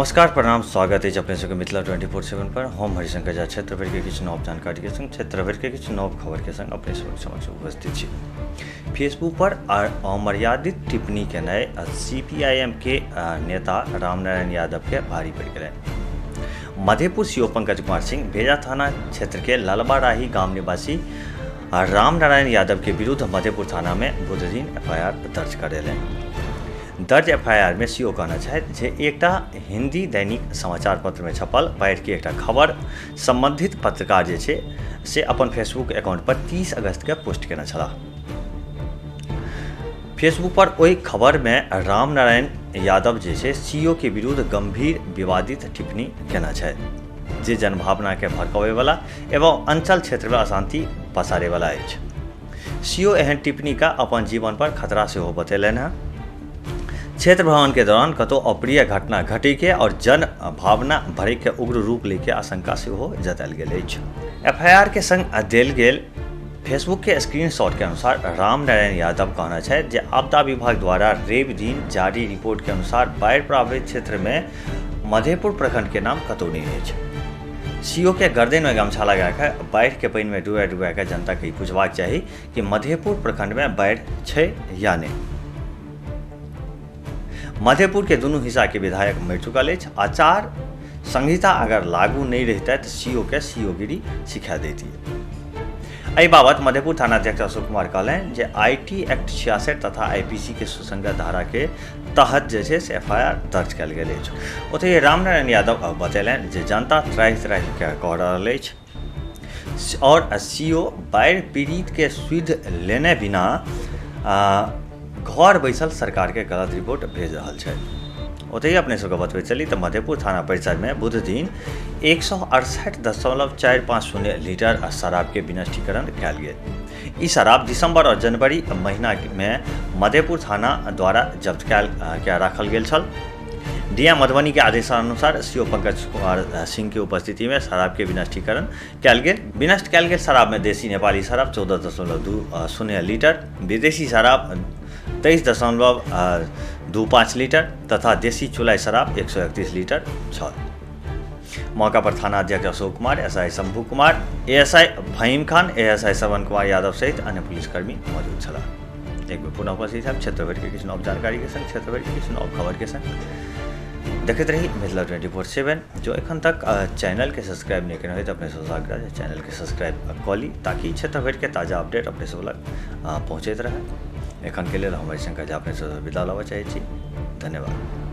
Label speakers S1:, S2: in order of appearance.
S1: नमस्कार, प्रणाम, स्वागत अछि अपने सबके मिथिला 24/7 पर। हम हरिशंकर झा क्षेत्र भरिके किछु नव जानकारीके संग, क्षेत्र भरिके किछु नव खबरके संग अपने सबके समक्ष उपस्थित छी। फेसबुक पर अमर्यादित टिप्पणी केनाइ सीपीआईएम के नेता रामनारायण यादव के भारी पड़ि गेलनि। मधेपुर सीओ पंकज कुमार सिंह भेजा थाना क्षेत्र के ललबा राही गाम निवासी रामनारायण यादव के विरुद्ध मधेपुर थाना में बुधदिन एफआईआर दर्ज करेलनि। दर्ज एफआईआर में सीओ कहना छथि जे एकटा हिंदी दैनिक समाचार पत्र में छपल बाढ़ि के एकटा खबर संबंधित पत्रकार जे छै से अपन फेसबुक अकाउंट पर 30 अगस्त के पोस्ट केने छलाह। फेसबुक पर ओहि खबर में रामनारायण यादव जे छै सीओ के विरुद्ध गंभीर विवादित टिप्पणी केने छथि, जे जनभावना के भड़कबै वाला एवं अंचल क्षेत्र में अशांति पसारे वाला अछि। सीओ एहन टिप्पणी का अपन जीवन पर खतरा सेहो बतेलनि हैं। क्षेत्र भ्रमण के दौरान कतौ अप्रिय घटना घटे के और जन भावना भरे के उग्र रूप लेके आशंका सेहो जतायल गेल अछि। एफआईआर के संग देल गेल फेसबुक के स्क्रीनशॉट के अनुसार रामनारायण यादव कहना छथि जे आपदा विभाग द्वारा रवि दिन जारी रिपोर्ट के अनुसार बाढ़ि प्रभावित क्षेत्र में मधेपुर प्रखंड के नाम कतौ नहि अछि। सीओ के गर्दन में गमछा लगा के बाढ़ि के पानि में डुबा डुबा के जनता के पूछबाक चाही कि मधेपुर प्रखंड में बाढ़ि छै या नहि। मधेपुर के दुनू हिस्सा के विधायक मरि चुकल अछि। आचार संहिता अगर लागू नहीं रहता तो सीओ के सीओगिरी सिखा देती। एहि बाबत मधेपुर थानाध्यक्ष अशोक कुमार कहलनि जे IT act 66 तथा आईपीसी के सुसंगत धारा के तहत जे छै से एफआईआर दर्ज कयल गेल अछि। ओतहि रामनारायण यादव बतेलनि जे जनता त्राहि त्राहि के कह रहल अछि और सीओ बाढ़ि पीड़ित के सुधि लेने बिना घर बैसल सरकार के गलत रिपोर्ट भेज रहल छथि। ओतहि अपने सबके बतबैत चली तऽ मधेपुर थाना परिसर में बुध दिन 168.450 लीटर शराब के विनष्टीकरण कयल गेल। ई शराब दिसंबर और जनवरी महीना में मधेपुर थाना द्वारा जब्त कयल राखल गेल छल। डीएम मधुबनी के आदेशानुसार सीओ पंकज कुमार सिंह के उपस्थिति में शराब के विनष्टीकरण कयल गेल। विनष्ट कयल गेल शराब में देसी नेपाली शराब 14.20 लीटर, विदेशी शराब 23.25 लीटर तथा देसी चुलाई शराब 131 लीटर छल। मौका पर थाना अध्यक्ष अशोक कुमार, एसआई शंभू कुमार, एएसआई फहीम खान, एएसआई श्रवण कुमार यादव सहित अन्य पुलिसकर्मी मौजूद छलाह। एक बेर पुनः उपस्थित हम क्षेत्र भरि के किछु नव जानकारी के संग, क्षेत्र भरि के किछु नव खबर के संग। देखैत रही मिथिला 24/7। जो एखन तक चैनल के सब्सक्राइब नहीं केने होय तऽ अपने सबसँ आग्रह जे चैनल के सब्सक्राइब कऽ ली ताकि क्षेत्र भरि के ताजा अपडेट अपने सब लग पहुँचैत रहए। एखन के लेल हम हरिशंकर झा अपने सबसँ विदा लेबऽ चाहै छी। धन्यवाद।